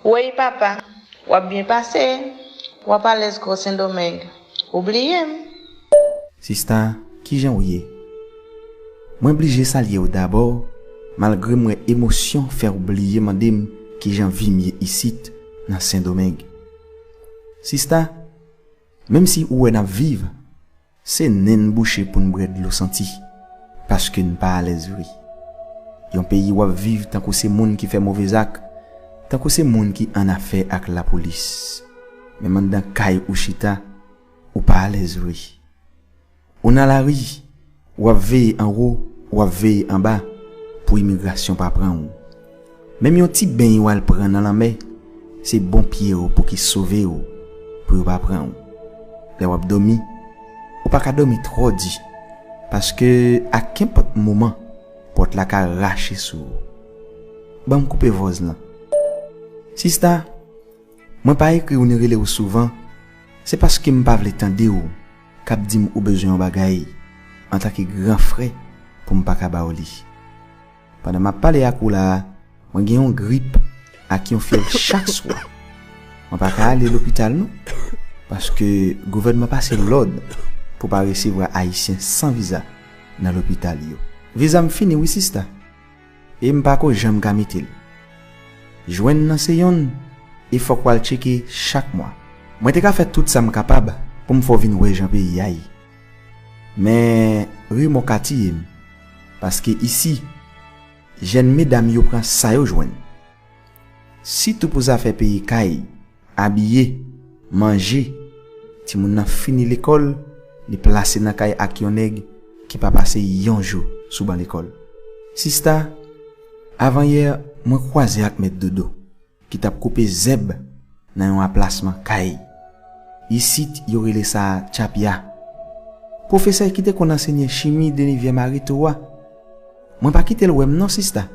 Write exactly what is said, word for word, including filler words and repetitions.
Woy papa, w ap byen pase, w ap alèz ko Sendomeng, ou bliye m. Sista, kijan w ye? Mwen blije salye w dabò, malgre m wè emosyon fè w bliye mande m kijan vi m ye isit nan Sendomeng. Sista, menm si ou wè n ap viv, se nen n bouche pou n bwè dlo santi, paske n pa alèz vre. Yon peyi w ap viv tankou se moun ki fè move zak, tankou se moun ki annafè ak lapolis. Menm anndan kay ou chita, ou pa alèz vre. Ou nan lari, w ap veye anwo, w ap veye anba, pou imigrasyon pa pran w. Menm yon ti beny w al pran nan lanmè, se bon pye w pou ki sove w, pou yo pa pran w. Lè w ap dòmi, ou pa ka dòmi twò di, paske a kenpòt moman, pòt la ka rache sou ou. Ban m koupe vòz lan. Sista, mwen pa ekri w ni rele w souvan, se paske m pa vle tande w k ap di m ou bezwen yon bagay antanke gran frè pou m pa ka ba w li. Pandan m ap pale ak ou la a, mwen gen yon grip ak yon fyèv chak swa. Mwen pa ka ale lopital non, paske gouvènman pase lòd pou pa resevwa Ayisyen san viza nan lopital yo. Viza m fini wi sista, e m pa ko janm ka mete l. Jwenn nan se yonn, e fòk w al tcheke chak mwa. Mwen te ka fè tout sa m kapab pou m fè w vin wè jan peyi a ye. Men remò ka tiye m, paske isi, jèn medam yo pran sa yo jwenn. Sitou pou zafè peye kay, abiye, manje. Timoun nan fini lekòl, li plase nan kay ak yon nèg ki pa pase yon jou sou ban lekòl. Sista, avanyè, mwen kwaze ak mèt Dodo, ki t ap koupe zèb nan yon aplasman kay. Isit, yo rele sa tchapya. Pwofesè ki te konn ansenye chimi de nevyèm areto a, mwen pa kite l wè m non, sista.